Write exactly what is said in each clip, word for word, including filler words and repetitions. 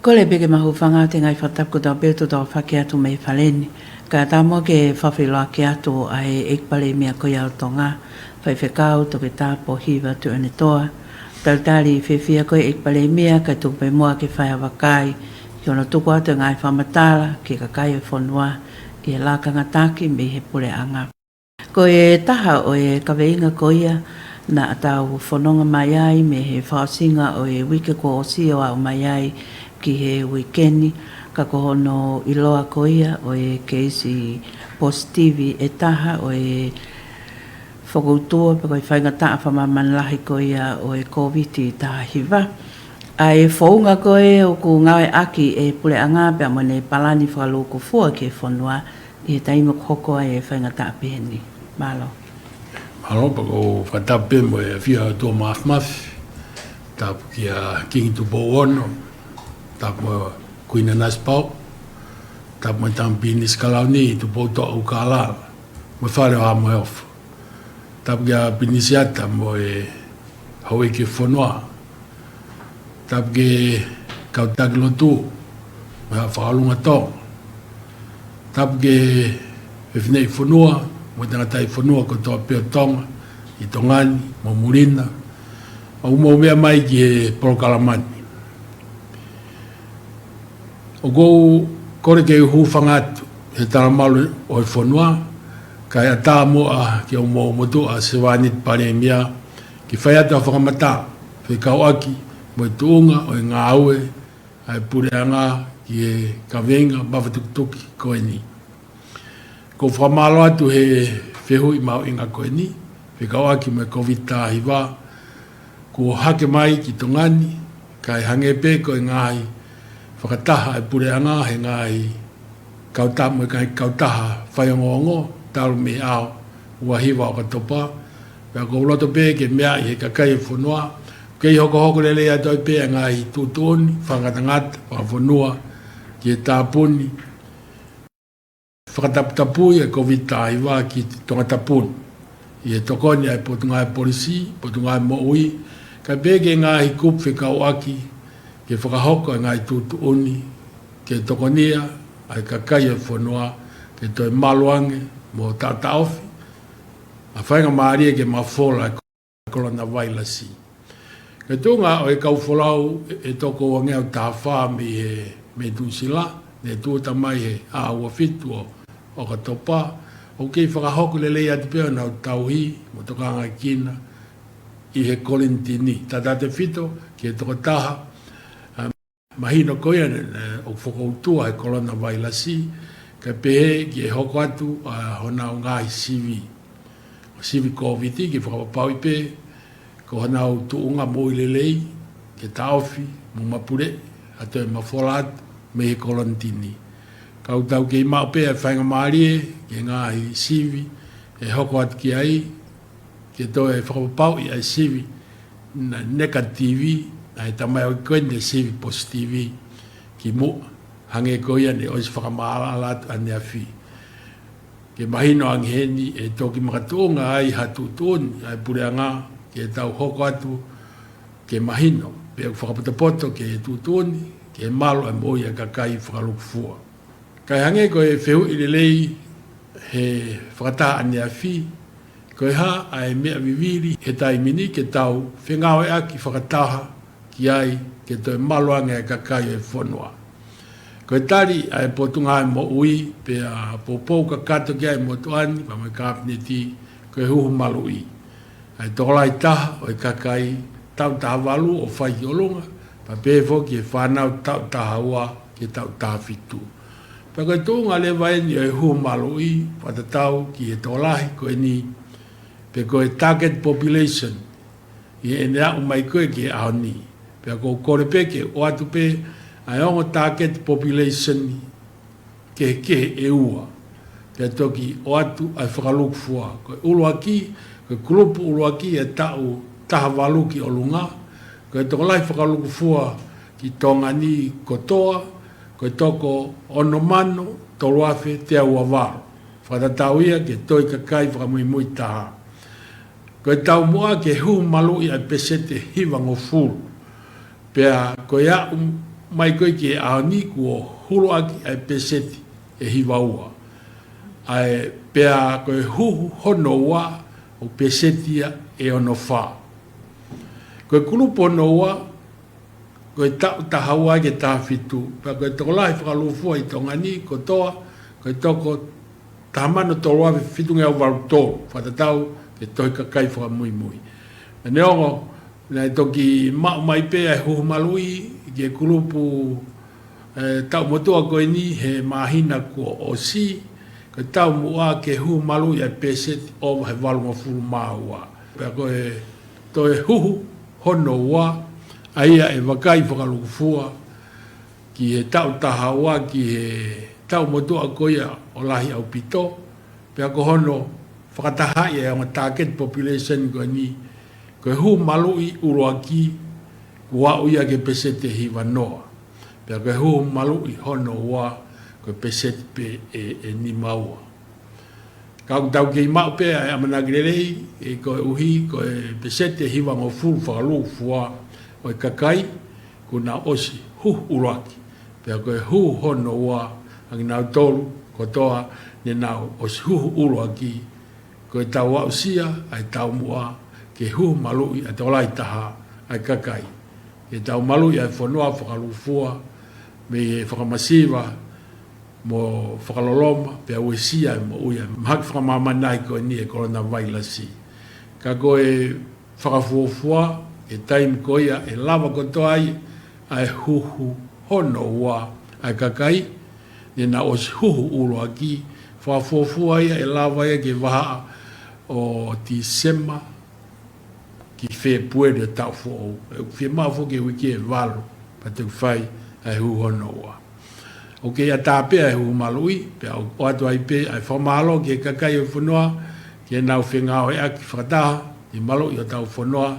Kole pē ke ma hūfanga atu he ngaahi fakatapu kotoa pē ʻoku tau fakahoko atu mei he fale ni. Kae ʻatā muʻa ke fakafeʻiloaki atu ʻa e ʻEiki Palēmia ko ia ʻo Tonga, Faifekau Toketā Pōhiva Tuʻiʻonetoa. Talitali fiefia koe ʻEiki Palēmia, kae tuku pē muʻa ke fai ha vakai ki hono tuku atu e ngaahi fakamatala ki he kakai ʻo e fonua ʻi he lakanga taki mei he puleʻanga. Ko e taha ʻo e kaveinga ko ia naʻa tau fononga mai ai mei he fakaʻosinga ʻo e uike kuo ʻosi ʻo aʻu mai ai ki he uike ni, ka ko hono ʻiloa ko ia ʻo e keisi positivi ʻe taha ʻo e fokoutua pe ko e faingataʻa fakamāmani lahi ko ia ʻo e Kōviti taha hiva. ʻA e founga ko ē ʻoku ngāueʻaki ʻe he puleʻanga pea mo ʻene palani fakalūkufua ki he fonua, ʻi he taimi ʻoku hoko ai e faingataʻa pehē ni. Mālō. Mālō, pea ʻoku ou fakatapu pē mo e ʻafio ʻa e ʻOtua Māfimafi. Tapu kia Kingi Tupou Ono. Tapu mo Kuini Nanasipauʻu. Tapu mo e Tama Pilinisi Kalauni, Tupoutoʻa ʻUlukālala. Mo e Fale ʻo Haʻa Moheofo. Tapu kia Pilinisi Ata mo e houʻeiki ʻo e fonua. Tapu ki he kau taki lotu mo e Haʻa Fakaʻolunga Tonga. Tapu ki he fineʻeiki fonua mo e tangataʻeiki fonua kotoa pē ʻo Tonga, ʻi Tonga ni mo muli na, ʻoku mou meʻa mai ki he polokalama ni. ʻOku ou kole ke u hūfanga atu he talamalu ʻo e fonua, kae ʻatā muʻa ki hoʻomou motuʻa Sevāniti Palēmia, ke fai atu ha fakamatala fekauʻaki mo e tuʻunga ʻo e ngāue ʻa e puleʻanga ki he kaveinga mafatukituki ko eni. ʻOku ou fakamālō atu he fehuʻi mahuʻinga ko eni, fekauʻaki mo e Kōviti taha hiva, kuo hake mai ki Tonga ni, kae hangē pē ko e ngaahi fakataha ʻa e puleʻanga he ngaahi kautaha mo e ngaahi kautaha faiongoongo, talu mei he ʻaho ua hiva ʻo ʻOkatopa, pea ʻoku ou loto pē ke meaʻi ʻe he kakai ʻo e fonua, kei hokohoko lelei atu ai pē ʻa e ngaahi tuʻutuʻuni fakangatangata fakafonua ki he tāpuni fakataputapui ʻa e Kōviti taha hiva ki Tongatapu ni, ʻi he tokoni ʻa e Potungāue Polisi, Potungāue Moʻui, kae pehē ki he ngaahi kupu fekauʻaki ke fakahoko e ngaahi tuʻutuʻuni ke tokonia ʻa e kakai ʻo e fonua ke toe malu ange mo taʻotaʻofi ʻa e faingamālie ke mafola e kolona vailasi. Ko e tuʻunga ʻo e kau folau ʻe, ʻe toko uangeau taha fā mei he, mei Nuʻusila, ne tūʻuta mai he ʻaho ua fitu ʻo ʻOkatopa, ʻoku kei fakahoko lelei atu pē honau tauhi mo tokangaʻi ʻi he kolenitini, tautautefito ki he tokotaha, ʻa, mahino ko ia ne, ne, ʻoku fokoutua he kolona vailasi, kae pehē ki he hoko atu ʻa honau ngaahi sivi, sivi Kōviti, ke fakapapauʻi pē ko honau tuʻunga moʻui lelei, ke taʻofi mo mapuleʻi ʻa e toe mafola atu mei he kolenitini. Ka ʻoku tau kei maʻu pē ʻa e faingamālie ki he ngaahi sivi ʻe hoko atu ki ai, ke toe fakapapauʻi ʻa e sivi naʻe negative, ʻa e tamaioʻeiki ko eni ne sivi positive kimuʻa, hangē ko ia ne ʻosi fakamaʻalaʻala atu ʻaneafi. Ke mahino ange heni ʻe toki makatuʻunga ai ha tuʻutuʻuni ʻa e puleʻanga ke tau hoko atu ke mahino, pe ʻoku fakapotopoto ke tuʻutuʻuni ke malu ʻa e moʻui ʻa e kakai fakalūkufua. Kae hangē ko e fehuʻi lelei he fakataha ʻaneafi, ko e hā ʻa e meʻa vivili he taimi ni ke tau fengāueʻaki fakataha ki ai ke toe malu ange ʻa e kakai ʻo e fonua. Ko e tali ʻa e Potungāue Moʻui pea poupou kakato ki ai e motuʻa ni pea mo e Kapineti, ko e huhu maluʻi ʻa e tokolahi taha ʻo e kakai taʻu taha valu ʻo fai ki ʻolunga, pea pehē foki ki he fānau taʻu taha ua ki he taʻu taha fitu. Pea ko e tuʻunga leva eni ʻo e huhu maluʻi, fakatatau ki he tokolahi ko eni, pe ko e target population, ʻi heʻene aʻu mai ko ē ki he ʻaho ni. Pea ʻoku ou kole pē ke ʻoatu pē ʻa e ongo target population kehekehe ʻe ua. Pea toki ʻoatu ʻa e fakalūkufua. Ko e ʻuluaki, ko e kulupu ʻuluaki ʻa e taʻu taha valu ki ʻolunga, ko e tokolahi fakalūkufua ki Tonga ni kotoa, ko e toko ono mano tolu afe teau ua valu. Fakatatau ia ki he toi kakai fakamuimui taha. Ko e taumuʻa ke huhu maluʻi ʻa e peseti ʻe hivangofulu. Pea ko e aʻu Mai ko ē ki he ʻaho ni kuo hulu ʻaki ʻa e peseti ʻe hiva ua. ʻA e pea ko e huhu hono ua ʻoku peseti ia ʻe ono fā. Ko e kulupu hono ua, ko e taʻu taha ua ki he taha fitu, pea ko e tokolahi fakalūkufua ʻi Tonga ni kotoa, ko e toko taha mano tolu afe fitungeau valu tolu, fakatatau ki he tohi kakai fakamuimui. Neongo, naʻe toki maʻu mai pē ʻa e huhu maluʻi ki he kulupu, ē, taʻu motuʻa ko eni he māhina kuo ʻosi, ko e taumuʻa ke huhu maluʻi ʻa e peseti ʻova he valungofulu mā ua. Pea ko e toe huhu hono ua, ʻa ia ʻe vakai fakalūkufua ki he taʻu taha ua ki he taʻu motuʻa ko ia ʻo lahi ʻaupito, pea ko hono fakatahaʻi ʻa e ongo target population ko eni, ko e huhu maluʻi ʻuluaki kuo aʻu ia ki he peseti ʻe hiva noa. Pea ko e huhu maluʻi hono ua, ko e peseti pē ʻe, ʻe nima ua. Ka ʻoku tau kei maʻu pē ʻa e ʻamanaki lelei, ē, koeʻuhi ko e peseti ʻe hivangofulu fakalūkufua ʻo e kakai kuo nau ʻosi huhu ʻuluaki. Pea ko e huhu hono ua, ʻa kinautolu kotoa ne nau ʻosi huhu ʻuluaki, ko e tau aʻusia ʻa e taumuʻa ke huhu maluʻi ʻa e tokolahi taha ʻa e kakai. Ke tau maluʻi ʻa e fonua fakalūkufua mei he fakamasiva mo fakaloloma, pea uesia e moʻui ʻa e mahaki fakamāmani ko eni ʻa e kolona vailasi. Ka ko e fakafuofua, ʻi he taimi ko ia ʻe lava kotoa ai ʻa e huhu hono ua ʻa e kakai ne nau ʻosi huhu ʻuluaki, fakafuofua ia ʻe lava ia ki he vahaʻa ʻo Tīsema ki Fēpueli ʻo e taʻu foʻou. ʻE fiemaʻu foki e uike ʻe valu pea toki fai ʻa e huhu hono ua. ʻOku kei ʻatā pē ʻa e huhu maluʻi, pea ʻoku ʻoatu ai pē ʻa e fakamālō ki he kakai ʻo e fonua, ki heʻenau fengāueʻaki fakataha ʻi he maluʻi ʻo hotau fonua,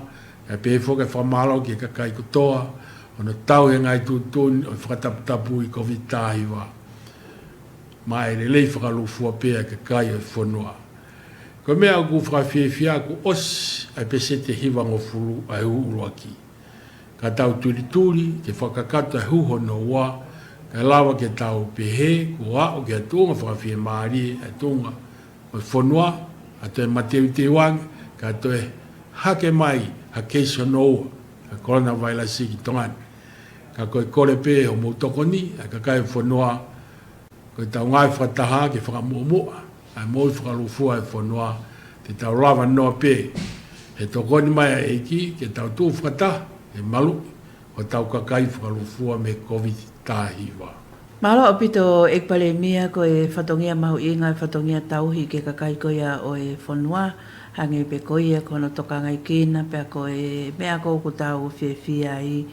ʻa e pehē foki ʻa e fakamālō ki he kakai kotoa ʻi hono tauhi e ngaahi tuʻutuʻuni ʻo e fakataputapui Kōviti taha hiva. Maʻa e lelei fakalūkufua pē ʻa e kakai ʻo e fonua. Ko e meʻa ʻoku fakafiefia kuo ʻosi ʻa e peseti ʻe hivangofulu ʻa e huhu ʻuluaki. Ka tau tulituli ke fakakakato ʻa e huhu hono ua, kae lava ke tau pehē kuo aʻu ki ha tuʻunga fakafiemālie ʻa e tuʻunga ʻo e fonua, ʻa e toe mateuteu ange, kae toe hake mai ha keisi hono ua ʻa e kolona vailasi ki Tonga ni. Ka ko e kole pē hoʻomou tokoni, ʻa e kakai ʻo e fonua, ko e tau ngāue fakataha ke fakamuʻomuʻa ʻa e moʻui fakalūkufua ʻa e fonua, te tau lava noa pē, he tokoni mai ʻa e ʻEiki, ke tau tuʻu fakataha he maluʻi hotau kakai fakalūkufua mei he Kōviti taha hiva. Mālō ʻaupito ʻEiki Palēmia, ko e fatongia mahuʻinga, e fatongia tauhi ki he kakai ko ia ʻo e fonua, hangē pē ko ia ko hono tokangaekina, pea ko e meʻa ʻoku tau fiefia ai,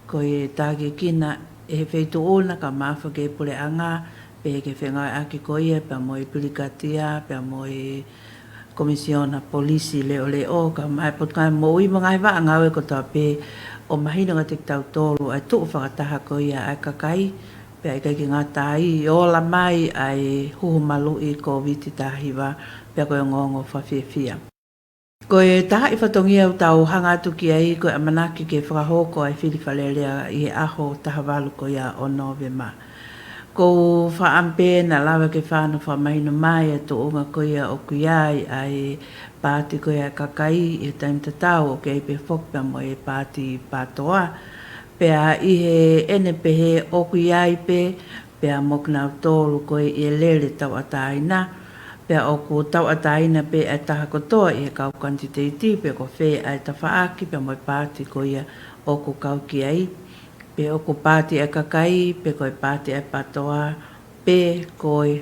ko e tākiekina ʻe he feituʻu na ka maʻu foki ʻe he puleʻanga, pea ki he fengāueʻaki ko ia pea mo e pilikatia, pea mo e komisiona polisi leʻoleʻo, kae ʻumaʻā e Potungāue Moʻui mo e ngaahi vaʻa ngāue kotoa pē, ʻo mahino kiate kitautolu ʻa e tuʻu fakataha ko ia ʻa e kakai, pea ʻikai ke ngata ai, ʻe ola mai ʻa e huhu maluʻi Kōviti taha hiva, pea ko e ongoongo fakafiefia. Ko e taha ʻi he fatongia ʻoku tau hanga atu ki ai, ko e ʻamanaki ke fakahoko ʻa e fili Fale Alea ʻi he ʻaho taha valu ko ia ʻo Nōvema. ʻOku ou fakaʻamu pē naʻa lava ke fānau fakamahino mai ʻa e tuʻunga ko ia ʻoku ʻi ai ʻa e paati ko ia ʻa e kakai ʻi he taimi tatau, ʻoku ʻi ai pē foki pea mo e paati PATOA. Pea ʻi heʻene pehē ʻoku ʻi ai pē, pea mo kinautolu ko ē ʻi he lele tauʻatāina, pea ʻoku tauʻatāina pē ʻa e taha kotoa ʻi he kau kanititeiti, pe ko fē ʻa e tafaʻaki, pea mo e paati ko ia ʻoku kau ki ai, pe ʻoku paati ʻa e kakai, pe ko e paati ʻa e PATOA, pe ko e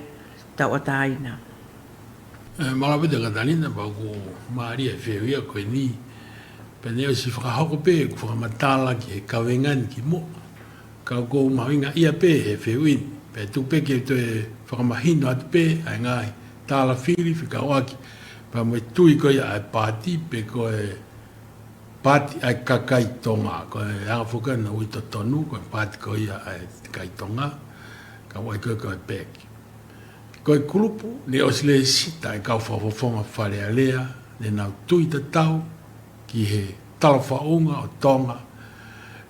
tauʻatāina. Ē, mālō ʻaupito Katalina, pea ʻoku mālie e fehuʻi ko eni, pea ne ʻosi fakahoko pē ʻeku fakamatala ki he kaveinga ni kimuʻa. Ka ʻoku mahuʻinga ia pē he fehuʻi ni, pea tuku pē ke toe fakamahino atu pē ʻa e ngaahi tala fili fekauʻaki pea mo e tui ko ia ʻa e paati pe ko e paati ʻa e kakai Tonga, ko e anga foki ʻena ui totonu, ko e paati ko ia ʻa e kakai Tonga, ka ʻoku ui ko e, ko e PAC. Ko e kulupu ne ʻosi lēsisita ʻa e kau fakafofonga Fale Alea, ne nau tui tatau ki he talafaʻunga ʻo Tonga,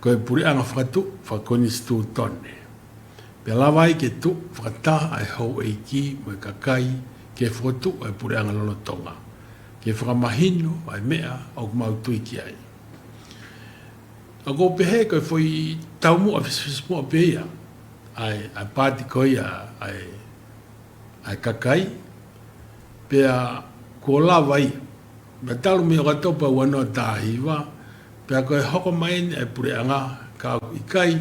Ko e puleʻanga fakatuʻu fakakonisitūtone. Pea lava ai ke tuʻu fakataha ʻa e houʻeiki mo e kakai ke fokotuʻu ʻa e puleʻanga lolotonga, ke fakamahino ʻa e meʻa ʻoku mau tui ki ai. ʻOku ou pehē ko e foʻi taumuʻa fisifisimuʻa pē ia ʻa e, ʻa e paati ko ia ʻa e, ʻa e kakai, pea kuo lava ia. Pea talu mei ʻOkatopa ua noa taha hiva, pea ko e hoko mai eni ʻa e puleʻanga, ka ʻoku ʻikai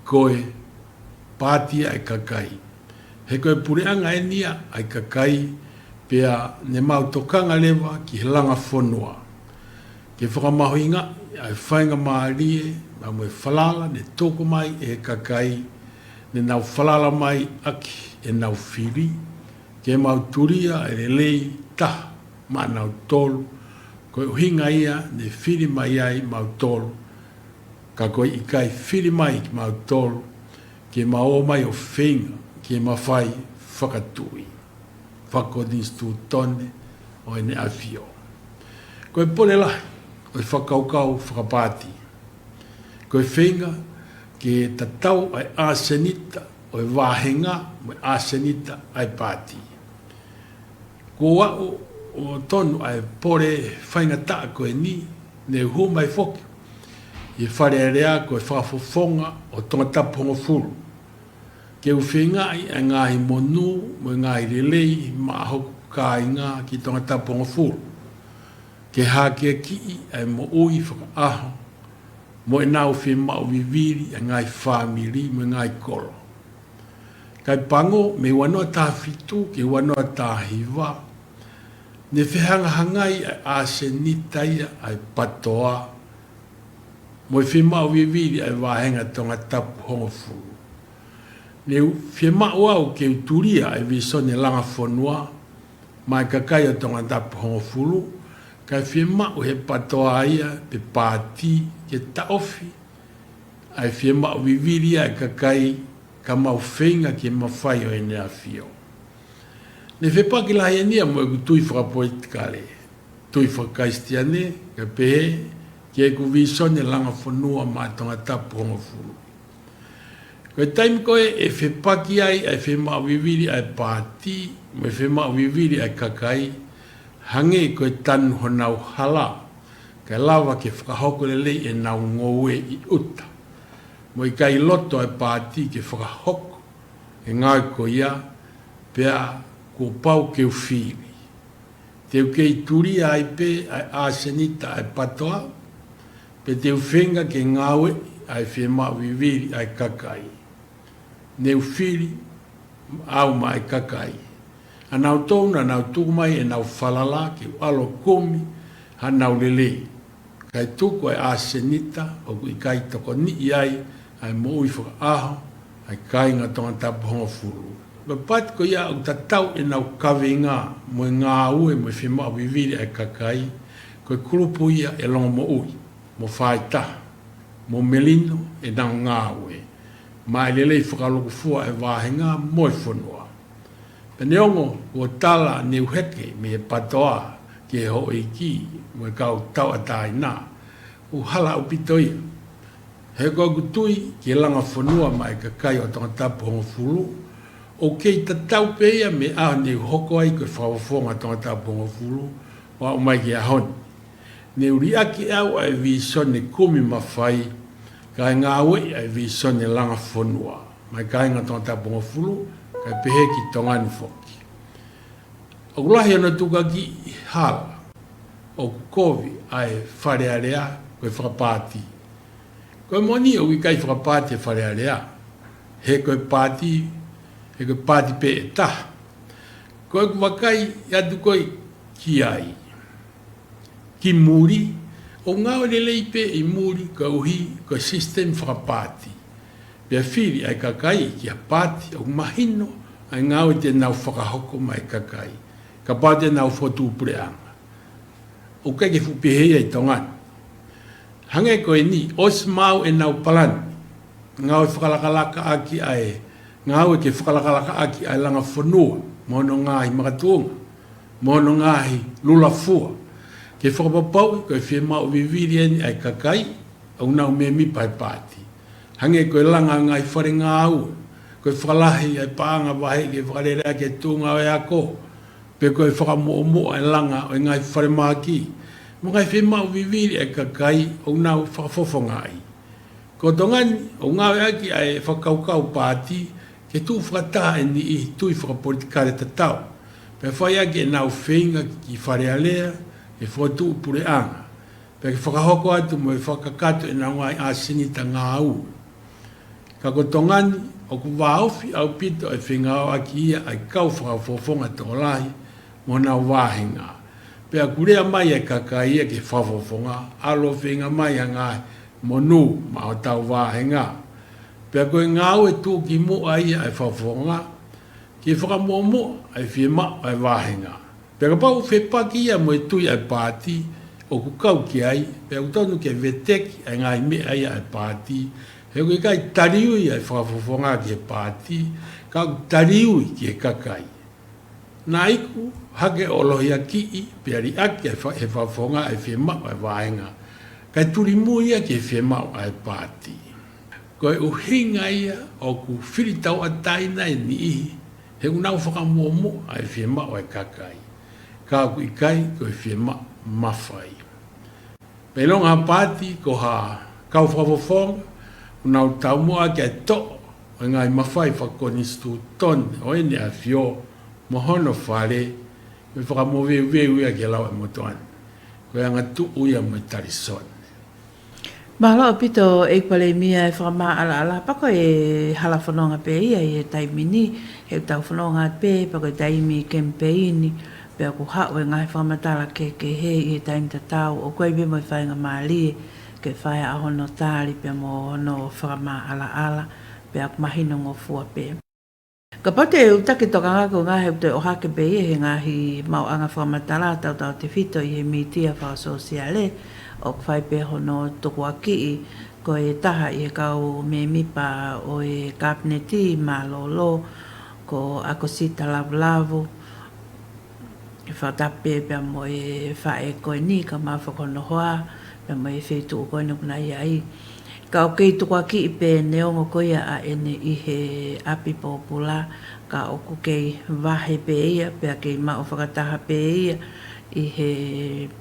ko e paati ʻa e kakai. He ko e puleʻanga eni ia ʻa e kakai, pea ne mau tokanga leva ki he langa fonua ke fakamahuʻingaʻi ʻa e faingamālie mo e falala ne tuku mai ʻe he kakai, ne nau falala mai ʻaki ʻenau fili, ke mau tulia ʻa e lelei taha maʻanautolu, ko e ʻuhinga ia ne fili mai ai mautolu, ka ko e ʻikai fili mai kimautolu ke mau ō mai ʻo feinga ke mafai fakatuʻi, fakakonisitūtone ʻo ʻEne ʻAfio. Ko e pole lahi ʻo e fakakaukau fakapaati, ko e feinga ke tatau ʻa e ʻasenita ʻo e vāhenga mo e ʻasenita ʻa e paati. Kuo aʻu ʻo tonu ʻa e pole faingataʻa ko eni, ne u hū mai foki ʻi he Fale Alea ko e fakafofonga ʻo Tongatapu hongofulu, ke u feingaʻi ʻa e ngaahi monū mo e ngaahi lelei maʻa hoku kāinga ki Tongatapu hongofulu, ke hakeakiʻi ʻa e moʻui fakaʻaho mo ʻenau fiemaʻu vivili ʻa e ngaahi fāmili mo e ngaahi kolo. Kae pango, mei ua noa taha fitu ki he ua noa taha hiva, ne fehangahangai ʻa e ʻasenita ia ʻa e PATOA mo e fiemaʻu vivili ʻa e vāhenga Tongatapu hongofulu. Ne u fiemaʻu au ke u tulia ʻa e vīsone langa fonua maʻa e kakai ʻo Tongatapu hongofulu, kae fiemaʻu ʻe he PATOA ia pe paati ke taʻofi ʻa e fiemaʻu vivili ʻa e kakai, ka mau feinga ke mafai ʻo ʻEne ʻAfio. Ne fepaki lahi eni ia mo ʻeku tui fakapolitikale, tui fakakalisitiane, kae pehē ki heʻeku vīsone langa fonua maʻa Tongatapu hongofulu. Ko e taimi ko ē ʻe fepaki ai ʻa e fiemaʻu vivili ʻa e paati mo e fiemaʻu vivili ʻa e kakai, hangē ko e tanu honau hala, kae lava ke fakahoko lelei ʻenau ngoue ʻi ʻuta, mo e ʻikai loto ʻa e paati ke fakahoko e ngāue ko ia, pea kuo pau ke u fili. Te u kei tulia ai pē ʻa e ʻasenita ʻa e PATOA, pe te u feinga ke ngāueʻi ʻa e fiemaʻu vivili ʻa e kakai. Ne u fili au maʻa e kakai, ʻa nautolu naʻa nau tuku mai ʻenau falala ke u ʻalu ʻo kumi haʻanau lelei, kae tuku ʻa e ʻasenita ʻoku ʻikai tokoniʻi ai ʻa e moʻui fakaʻaho ʻa e kāinga Tongatapu hongofulu. Ko e paati ko ia ʻoku tatau ʻenau kaveinga mo e ngāue mo e fiemaʻu vivili ʻa e kakai, ko e kulupu ia ʻe longomoʻui mo faaitaha mo melino ʻenau ngāue maʻa e lelei fakalūkufua ʻa e vāhenga mo e fonua. Pea neongo kuo tala ne u heke mei he PATOA ki he houʻeiki mo e kau tauʻatāina, ʻoku hala ʻaupito ia. He ko ʻeku tui ki he langa fonua maʻa e kakai ʻo Tongatapu hongofulu, ʻoku kei tatau pē ia mei he ʻaho ne u hoko ai ko e fakafofonga Tongatapu hongofulu ʻo aʻu mai ki he ʻaho ni. Ne u liʻaki ʻe au ʻa e vīsone kumi mafai, kae ngāueʻi ʻa e vīsone langa fonua maʻa e kāinga Tongatapu hongofulu, kae pehē ki Tonga ni foki. ʻOku lahi hono tukuakiʻi hala ʻoku kovi ʻa e Fale Alea ko e fakapaati. Ko e moʻoni ʻoku ʻikai fakapaati e Fale Alea, he ko e paati, he ko e paati pē ʻe taha. Ko ʻeku vakai atu ko ē ki ai, ki muli, ʻoku ngāue lelei pē ʻi muli koeʻuhi ko e sisitemi fakapaati. Pea fili ʻa e kakai ki ha paati ʻoku mahino ʻa e ngāue te nau fakahoko maʻa e kakai, kapau te nau fokotuʻu puleʻanga. ʻOku ʻikai ke fuʻu pehē ia ʻi Tonga ni. Hangē ko eni, ʻosi maʻu ʻenau palani, ngāue fakalakalaka ʻaki ʻa e, ngāue ke fakalakalaka ʻaki ʻa e langa fonua mo hono ngaahi makatuʻunga mo hono ngaahi lula fua, ke fakapapauʻi ko e fiemaʻu vivili eni ʻa e kakai, ʻoku nau mēmipa he paati. Hangē ko e langa e ngaahi fale ngāue, ko e fakalahi e paʻanga vaheʻi ke fakalele ʻaki e tuʻunga ʻo e ako, pe ko e fakamuʻomuʻa e langa ʻo e ngaahi falemahaki, mo e ngaahi fiemaʻu vivili e kakai ʻoku nau fakafofongaʻi. Ko Tonga ni, ʻoku ngāueʻaki ʻa e fakakaukau paati ke tuʻu fakataha e niʻihi tui fakapolitikale tatau, pea fai ʻaki ʻenau feinga ki Fale Alea, ke fokotuʻu puleʻanga, pea ke fakahoko atu mo e fakakakato ʻenau ngaahi ʻasenita ngāue. Ka ko Tonga ni, ʻoku vāofi ʻaupito e fengāueʻaki ia ʻa e kau fakafofonga tokolahi mo honau vāhenga. Pea ʻoku lea mai e kakai ia ki he fakafofonga, ʻalu ʻo feinga mai ha ngaahi monū maʻa hotau vāhenga. Pea ko e ngāue tuʻukimuʻa ia e fakafofonga, ke fakamuʻomuʻa e fiemaʻu e vāhenga. Pea kapau ʻoku fepaki ia mo e tui ʻa e paati ʻoku kau ki ai, pea ʻoku totonu ke veteki ʻa e ngaahi meʻa ia ʻa e paati, he ʻoku ʻikai taliui ʻa e fakafofonga ki he paati, ka ʻoku taliui ki he kakai. Naʻa iku hake ʻo lohiakiʻi, pea liʻaki ʻe he fa-, he fakafofonga e fiemaʻu ʻa e vāhenga, kae tulimui ia ki he fiemaʻu ʻa e paati. Ko e ʻuhinga ia ʻoku fili tauʻatāina e niʻihi, he ʻoku nau fakamuʻomuʻa e fiemaʻu ʻa e kakai, ka ʻoku ʻikai ko e fiemaʻu mafai. Pea ʻilonga ha paati ko ha kau fakafofonga, ʻoku nau taumuʻa ke toʻo e ngaahi mafai fakakonisitūtone ʻo ʻEne ʻAfio mo hono fale, mo e fakamoveuveu ia ki he lau ʻa e motuʻa ni. Ko e angatuʻu ia mo e talisone. Mālō ʻaupito ʻEiki Palēmia e fakamaʻalaʻala, pea ko e hala fononga pē ia ʻi he taimi ni, he ʻoku tau fononga pē, pea ko e taimi kemipeini, pea ʻoku haʻu e ngaahi fakamatala kehekehe ʻi he taimi tatau, ʻoku ʻi ai pē mo e faingamālie ke fai ʻa hono tali pea mo hono fakamaʻalaʻala, pea ʻoku mahinongofua pē. Kapau te u taki tokanga ki he ngaahi ʻoku toe ʻohake pē ia he ngaahi maʻuʻanga fakamatala tautautefito ʻi he mītia fakasōsiale, ʻoku fai pē hono tukuakiʻi ko e taha ʻi he kau mēmipa ʻo e Kapineti mālōlō, ko ʻAkosita Lavulavu, ʻe fakatapu pē pea mo e faʻē ko eni kae ʻumaʻā foki hono hoa, pea mo e feituʻu ko eni ʻoku nau ʻi ai. Ka ʻoku kei tukuakiʻi pē neongo ko ia ʻa ʻene ʻi he ʻapi pōpula, ka ʻoku kei vahe pē ia, pea kei maʻu fakataha pē ia ʻi he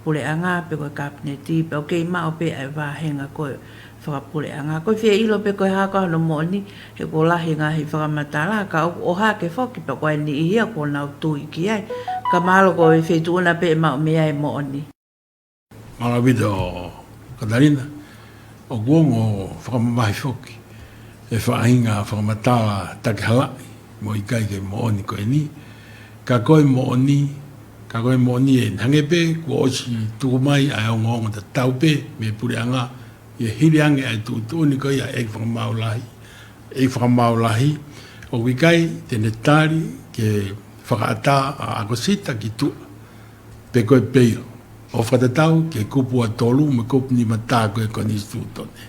puleʻanga pe ko e Kapineti, pea ʻoku kei maʻu pē ʻa e vāhenga ko e fakapuleʻanga. Ko e fie ʻilo pē ko e hā ko hono moʻoni, he kuo lahi e ngaahi fakamatala, ka ʻoku ʻohake foki pea ko e niʻihi ia kuo nau tui ki ai. Ka mahalo ko e feituʻu na pē ʻe maʻu mei ai e moʻoni. Mālō ʻaupito Katalina, ʻoku ongo fakamamahi foki e faʻahinga fakamatala takihalaʻi mo ʻikai ke moʻoni ko eni, ka ko e moʻoni, ka ko e moʻoni ē, hangē pē kuo ʻosi tuku mai ʻa e ongoongo tatau pē mei he puleʻanga, ʻi he hili ange ʻa e tuʻutuʻuni ko ia ʻa e fakamaau lahi, ʻa e fakamaau lahi, ʻoku ʻikai te ne tali ke fakaʻatā ʻa ʻAkosita ki tuʻa, pe ko e peilo, ʻo fakatatau ki he kupu ua tolu mo e kupu nima tā ko e konisitūtone.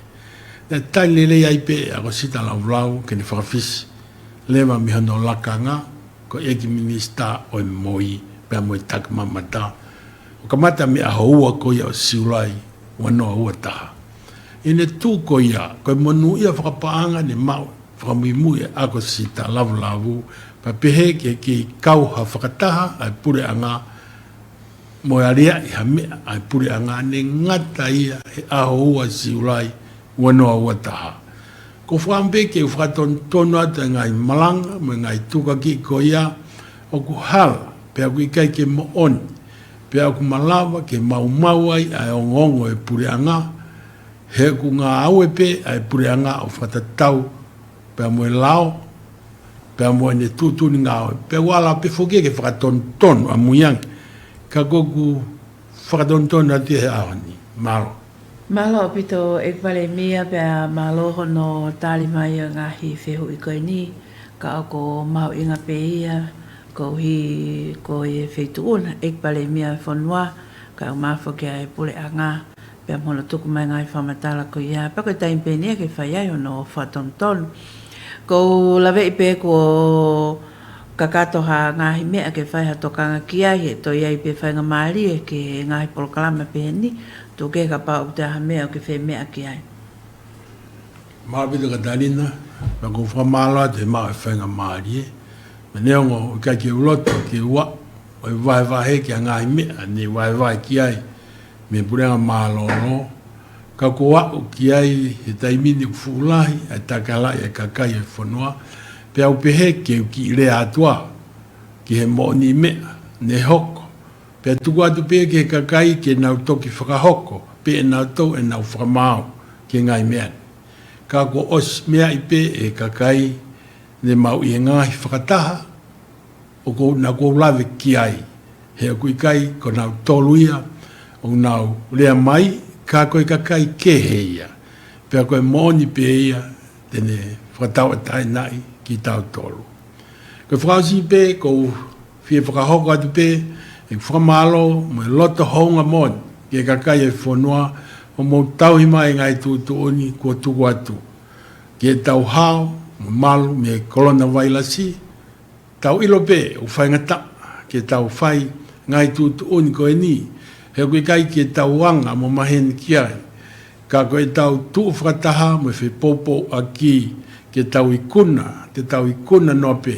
Naʻe tali lelei ai pē ʻa ʻAkosita Lavulavu ke ne fakafisi, leva mei hono lakanga ko e ʻEiki Minisitā ʻo e MOI pea mo e Takimamata, ʻo kamata mei he ʻaho ua ko ia ʻo Siulai ua noa ua taha. ʻI heʻene tuʻu ko ia, ko e monūʻia fakapaʻanga ne maʻu fakamuimui ʻe ʻAkosita Lavulavu, pea pehē ke kei kau ha fakataha ʻa e puleʻanga mo e aliaʻi ha meʻa ʻa e puleʻanga, ne ngata ia he ʻaho ua Siulai ua noa ua taha. Ko e fakaʻamu pē ke u fakatonutonu atu e ngaahi malanga mo e ngaahi tukuakiʻi ko ia ʻoku hala, pea ʻoku ʻikai ke moʻoni, pea ʻoku malava ke maumau ai ʻa e ongoongo e puleʻanga, he ʻoku ngāue pē ʻa e puleʻanga ʻo fakatatau pea mo e lao, pea mo ʻene tuʻutuʻuni ngāue, pea ʻoku ala pē foki ke fakatonutonu ʻamui ange. Ka ko ʻeku fakatonutonu atu ia he ʻaho ni. Mālō. Mālō ʻaupito ʻEiki Palēmia, pea mālō hono tali mai ʻo e ngaahi fehuʻi ko eni, ka ʻoku mahuʻinga pē ia, koeʻuhi ko e feituʻu na ʻEiki Palēmia e fonua, kae ʻumaʻā foki ʻa e puleʻanga, pea mo hono tuku mai ngaahi fakamatala ko ia, pea ko e taimi pē eni ia ke fai ai hono fakatonutonu. ʻOku ou laveʻi pē kuo kakato ha ngaahi meʻa ke fai ha tokanga ki ai, he toe ʻi ai pē faingamālie ki he ngaahi polokalama pehē ni, tuku kehe kapau ʻoku toe ʻi ai ha meʻa ʻoku ke fie meʻa ki ai. Mālō ʻaupito Katalina, pea ʻoku ou fakamālō atu he maʻu e faingamālie. Pea neongo ʻoku ʻikai ke u loto ke u aʻu ʻo vahevahe ki he ngaahi meʻa ne vahevahe ki ai mei he puleʻanga mālōlō, ka ʻoku ou aʻu ki ai he taimi ni ʻoku fuʻu lahi ʻa e takalaʻi ʻa e kakai ʻo e fonua, pea u pehē ke u kiʻi lea atu au ki he moʻoni meʻa ne hoko, pea tuku atu pē ki he kakai ke nau toki fakahoko pē ʻe nautolu ʻenau fakamaau ki he ngaahi meʻa ni. Ka kuo ʻosi meaʻi pē ʻe he kakai ne mau ʻi he ngaahi fakataha ʻoku ou, naʻa ku lave ki ai, he ʻoku ʻikai ko nautolu ia ʻoku nau lea mai, ka ko e kakai kehe ia, pea ko e moʻoni pē ia te ne fakatauʻatāinaʻi kitautolu. Ko e fakaʻosi pē ʻoku ou fie fakahoko atu pē ʻeku fakamālō mo e loto houngaʻia moʻoni ki he kakai ʻo e fonua ʻoku mou tauhi mai e ngaahi tuʻutuʻuni kuo tuku atu ki heʻetau hao mo malu mei he kolona vailasi. Tau ʻilo pē ʻoku faingataʻa ke tau fai e ngaahi tuʻutuʻuni ko eni, he ʻoku ʻikai ke tau anga mo maheni ki ai, ka ko ʻetau tuʻu fakataha mo e fepoupouaki ke tau ikuna, te tau ikuna noa pē.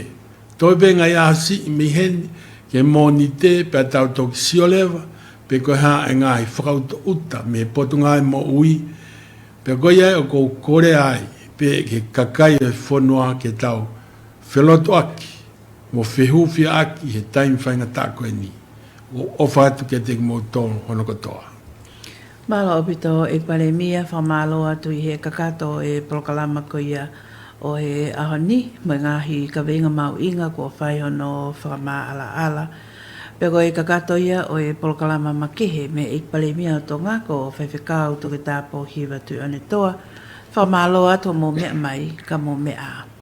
Toe pē ngaahi ʻaho siʻi mei heni ki he Mōnite pea tau toki sio leva pe ko e hā e ngaahi fakaʻutoʻuta mei he Potungāue Moʻui. Pea ko ia ʻoku ou kole ai pē ki he kakai ʻo e fonua ke tau felotoʻaki mo fehūfiaʻaki he taimi faingataʻa ko eni. ʻOku ou ʻofa atu kiate kimoutolu hono kotoa. Mālō ʻaupito ʻEiki Palēmia, fakamālō atu ʻi he kakato e polokalama ko ia ʻo e ʻaho ni, mo e ngaahi kaveinga mahuʻinga kuo fai hono fakamaʻalaʻala. Pea ko e kakato ia ʻo e polokalama makehe mei he ʻEiki Palēmia ʻo Tonga ko Faifekau Toketā Pōhiva Tuʻiʻonetoa. Fakamālō atu hoʻomou meʻa mai, ka mou meʻa ā.